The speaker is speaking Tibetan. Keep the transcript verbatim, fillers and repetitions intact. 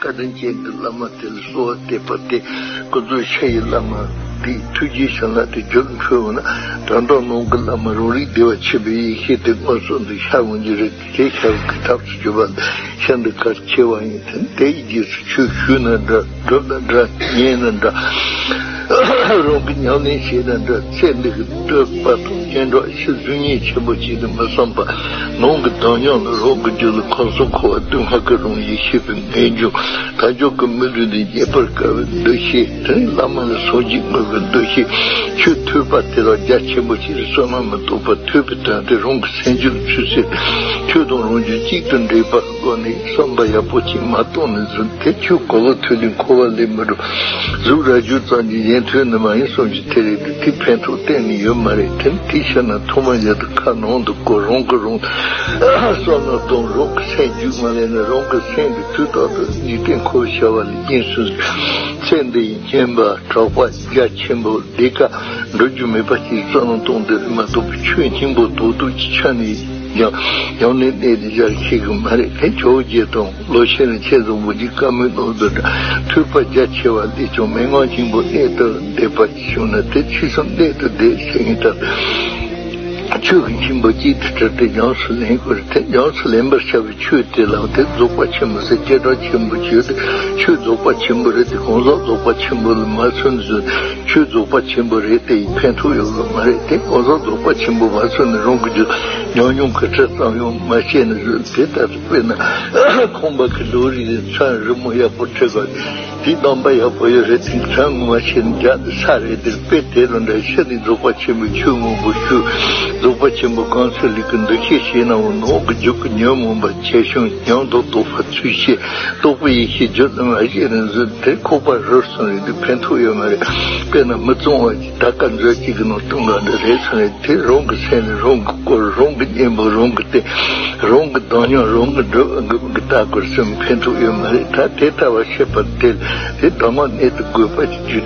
བཀའ་དྲིན་ཅན་གྱི་བླ་མ་དེ་ལ་གསོལ་བ་འདེབས་པ་སྟེ། སྐུ་ཚེ་ཤི་ཡི་བླ་མ་དེའི་ཐུགས་རྗེའི་བྱིན་རླབས་དེ་རྒྱུད་འཕྲོ་འོང་ན། དོན་དག་ནང་གི་བླ་མ་རང་རིག་བདེ་བ་ཆེན་པོའི་ཡེ་ཤེས་དེ་མངོན་སུམ་དུ་ཤར་འོང་རྒྱུ་རེད། དེ་ཤར་བའི་ཐབས་སུ་གྱུར་པ་ལ་ཕྱག་འདི་གལ་ཆེ་བ་ཡིན་ཟེར། དེའི་རྗེས་སུ་ཆོས་ཞུས་ན་འདྲ། སྒྲུབ་ན་འདྲ། ཉན་ན་འདྲ། རང་གི་ཉམས་ལེན་བྱས་ན་འདྲ། ཚེ་འདི་གི་བསྟོད་པ་དང་སྙན་གྲགས་ཕྱིར་གཟུགས་བརྙན་ཆེན་པོ་ཅིག་ཏུ་མི་བསམ་པར། ནང་གི་དམ་ཉམས་ལ་རང་གི་རྒྱུད་ལ་ཁམས་གསུམ་འཁོར་བ་སྡུག་བསྔལ་གྱི་རང་ཡེ་ཤེས་པའི་ངེས་འབྱུང་། དལ་འབྱོར་གྱི་མི་ལུས་འདི་རྙེད་པར་དཀའ་བའི་འདུ་ཤེས། དེ་ནི་བླ་མ་ལ་སངས་རྒྱས་དངོས་ཀྱི་འདུ་ཤེས། ཆོས་ཐོས་པ་དེ་ལ་རྒྱ་ཆེན་པོ་ཅིག་བསོད་ནམས་མི་རྟོག་པར་ཐོས་པའི་དོན་དེ་རང་གི་སེམས་རྒྱུད་ཚུལ་ཟིན། ཆོས་དང་རང་རྒྱུད་གཅིག་ཏུ་འདྲེས་པ། སྒོ་ནས་བསམ་པ་ཡག་པོ་ཅིག་མ་གཏོང་ནས་བཟུང་། དེ་ཆོས་གོ་ལ་ཐོས་ལས་འཁོར་བ་ལས་མི་འགྲོ། གཟུགས་རྭ་ཅོ་ཙམ་གྱིས་གཞན་ཐོས་ནི་མ་ཡིན་བསམ་གྱི་དེ་རེད་དེ། དེ་ཕན་ཐོགས་གཏན་ནས་ཡོད་མ་རེད། དེ་ནི་དེ་ཕྱིར་ན་ཐོག་མ་བཞག་ཏུ་ཁ་ནང་དུ་བསྐོར། རང་གིས་རང་བསམ་བློ་གཏོང་། རང་གི་སེམས་རྒྱུད་མ་ལེན་ན། རང་གི་སེམས་ཀྱི་དུས་རྟག་ཏུ་འཇིག་རྟེན་འཁོར་བའི་བྱ་བ་ལས་རྒྱལ་སོང་ཟིན། ཚེ་འདི་ཡི་སྙན་པ་གྲགས་པ་རྒྱ་ཆེན་པོ། ལས་ཀ་འགྲོ་རྒྱུ་མེད་པ་ཅིག་བསམ་བློ་གཏོང་འདོད་མ་གཏོགས་པའི་ཆོས་སྙིང་པོ་རྡོག་རྡོག་ཅིག་ཆ་ནས་ཡང་ཡང་ནས་གནད་དུ་སྦྱར་ཤེས་ཀྱི་མ་རེད། དེ་ཇོ་བོ་རྗེ་དང་ལོ་ཆེན་ལ་ཆེ་བཟང་པོ་གྱི་བཀའ་མོལ་ནང་དུ་འདྲ། ཐོས་པ་རྒྱ་ཆེ་བ་ལས་ཀྱང་མན་ངག་སྙིང་པོ་གནད་དུ་བསྡུས་པ་ཅིག་བྱུང་ན། དེ་ཕྱི་གསུམ་གནད་དུ་བསྡུས་ཟེར་མཁན་ལྟར། ཆོས་ཀྱི་སྙིང་པོ་གཅིག་ཏུ་དྲིལ་ཏེ་ཉམས་སུ་ལེན་དགོས་རེད། དེ་ཉམས་སུ་ལེན་པར་བྱ་བའི་ཆོས་དེ་ལའང་དེ་རྫོགས་པ་ཆེན་པོ་ཟེར། བྱེ་བྲག་ཆེན་པོ་བརྗོད་དེ། ཆོས་རྫོགས་པ་ཆེན་པོ་རེད་དེ། གང་ཟག་རྫོགས་པ་ཆེན་པོ་ལ་མ་མཚོན་ཟེར། ཆོས་རྫོགས་པ་ཆེན་པོ་རེད་དེ་ཡི་ཕན་ཐོགས་ཡོད་པ་མ་རེད་དེ། གང་ཟག་རྫོགས་པ་ཆེན་པོ་མ་མཚོན་ན་རང་གི་རྒྱུད་ཉམས་མྱོང་གི་ཁྲིད་ཙམ་ཡང་མ་བྱས་ནས་བཟོས། དེ་ལྟར་དཔེར་ན་ཁང་པ་གི་ལོ་རིས་ལ་ཚོན་རི་མོ་ཡག་པོ་བྲིས་པ་དེ་གདམས་པ་ཡག་པོ་ཡོད་རེད་དེ། ཚོན་ངོ་མ་བྱས་ན་རྒྱག་ཏུ་ས་རེད་དེ། དཔེ་དེ་དང་འདྲ། ཕྱི་ནས་རྫོགས་པ་ཆེན་པོའི་ཆོས་མང་པོ་ཞུ། རྫོགས་པ་ཆེན་པོ་གང་ཚུལ་ལུགས་ཀྱི་འདུ་ཤེས་བྱས་ནའང་ནང་གི་རྒྱུད་ཀྱི་ཉོན་མོངས་པ་ཇེ་ཆུང་། ཉམས་རྟོགས་རྟོགས་པ་ཚུལ་ཤེས། རྟོགས་པའི་ཡེ་ཤེས་རྒྱུད་ལ་མ་སྐྱེས་ནས་བཟོས། དེ་ཁོག་པ་རུལ་སོང་རེད་དེ། ཕན་ཐོགས་ཡོད་མ་རེད། དཔེར་ན་མི་གཙང་བ་ཅིག་ད་ག་མཛོད་ཅིག་གི་ནང་བཏུང་ག་འདྲ་རེད་སོང་རེད་དེ། རང་གི་སེམས་ལ་རང་གིས་བསྐོར། རང་གི་གཉེན་པོ་རང་གིས་བསྟེན། རང་གི་དམ་ཉམས་རང་གིས་སྒྲུབ་གི་ལྟ་དགོས་སོང་ན་ཕན་ཐོགས་ཡོད་མ་རེད། ད་དེ་ལྟ་བ་ཤེས་པ་དེ་དེ་གདམས་ངག་གནད་དུ་དགོས་པ་ཅིག་རྒྱུད།